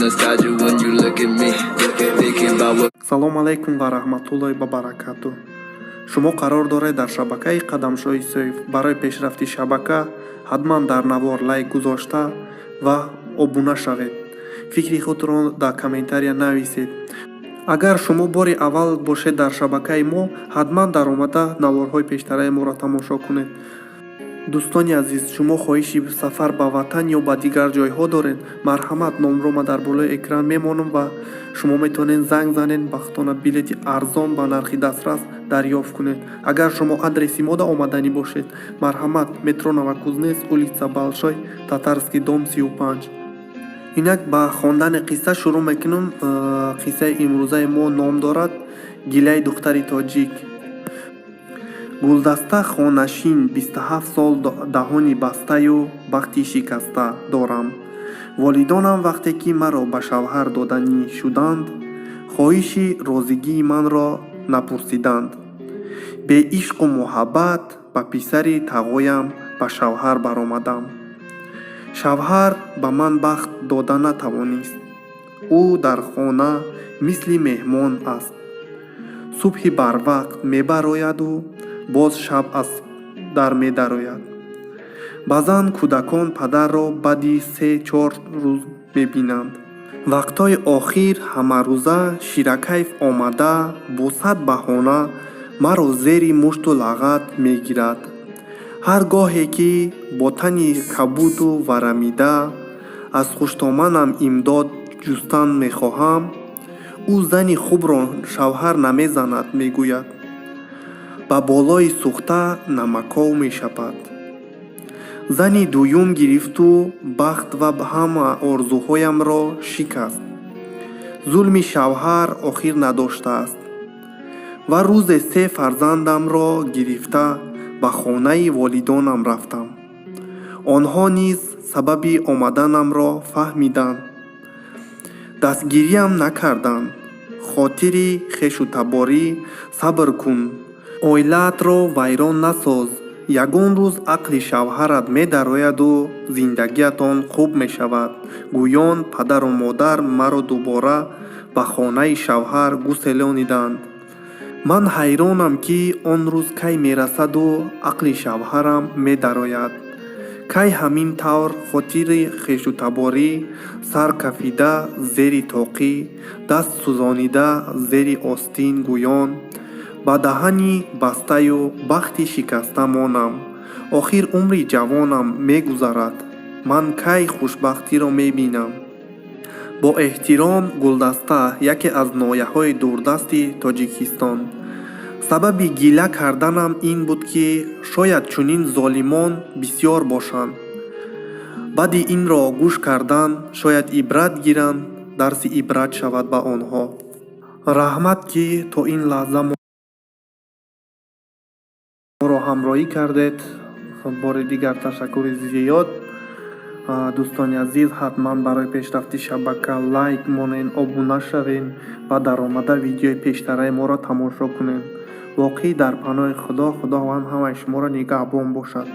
Nostalgia when you look at me. Thinking about what Салом алайкум ва раҳматуллоҳи ва баракату. Шумо қарор доред дар шабакаи Қадамшоҳи Исоев. Барои пешрафти шабака ҳатман дар навор лайк гузошта ва обуна шавед. Фикри худро дар комментария нависед. Агар шумо бори аввал бошед дар шабакаи мо, ҳатман даромада наворҳои пештараи моро тамошо кунед. Дӯстони азиз, шумо хоҳиши сафар ба ватан ё ба дигар ҷойҳо доред? Марҳамат, номро ма дар болои экран мемонам ва шумо метавонед занг занед, ба худтона билети арзон ба нархи дастрас дарёфт кунед. Агар шумо адреси мода омаданӣ бошед, марҳамат, метро Новокузнецк, улица Большой Татарский, дом 35. Инак ба хондани қисса шурӯъ мекунем. Қиссаи имрӯзаи мо ном дорад «Гилаи духтари тоҷик». Гулдаста хонашин, 27 сол, даҳони бастаю бахти шикаста дорам. Волидонам вақте ки маро ба шавҳар доданӣ шуданд, хоҳиши розигии манро напурсиданд. Беишқу муҳаббат ба писари тағоям ба шавҳар баромадам. Шавҳар ба ман бахт дода натавонист. Ӯ дар хона мисли меҳмон аст. Субҳи барвақт мебарояду боз шаб аз дар медарояд. Баъзан кӯдакон падарро баъди 3-4 рӯз мебинанд. Вақтҳои охир ҳамарӯза ширакайф омада, бо сад баҳона маро зери мушту лағат мегирад. Ҳар гоҳе ки бо тани кабуду варамида аз хуштоманам имдод ҷустан мехоҳам, ӯ зани хубро шавҳар намезанад, мегӯяд. Ба болои сӯхта намаков мешапад. Зани дуюм гирифту бахт ва ҳама орзуҳоямро шикаст. Зулми шавҳар охир надоштааст ва рӯзе се фарзандамро гирифта ба хонаи волидонам рафтам. Онҳо низ сабаби омаданамро фаҳмиданд, дастгириам накарданд. Хотири хешу таборӣ сабр кун, оилаатро вайрон насоз, ягон рӯз ақли шавҳарат медарояду зиндагиатон хуб мешавад, гӯён падару модар маро дубора ба хонаи шавҳар гуселониданд. Ман ҳайронам, ки он рӯз кай мерасаду ақли шавҳарам медарояд. Кай ҳамин тавр хотири хешутаборӣ сар кафида зери тоқӣ, даст сӯзонида зери остин гӯён ба даҳани бастаю бахти шикаста монам. Охир умри ҷавонам мегузарад, ман кай хушбахтиро мебинам? Бо эҳтиром, Гулдаста, яке аз ноҳияҳои дурдасти Тоҷикистон. Сабаби гила карданам ин буд, ки шояд чунин золимон бисёр бошанд. Баъди инро гӯш кардан шояд ибрат гиранд, дарси ибрат шавад ба онҳо. Раҳмат, ки то ин лаҳза моро ҳамроҳӣ кардед. Бори дигар ташаккури зиёд. Дӯстони азиз, ҳатман барои пешрафти шабака лайк монед, обуна шавед ва даромада видеои пештараи моро тамошо кунед. Боқӣ дар паноҳи Худо. Худованд ҳамаи шуморо нигаҳбон бошад.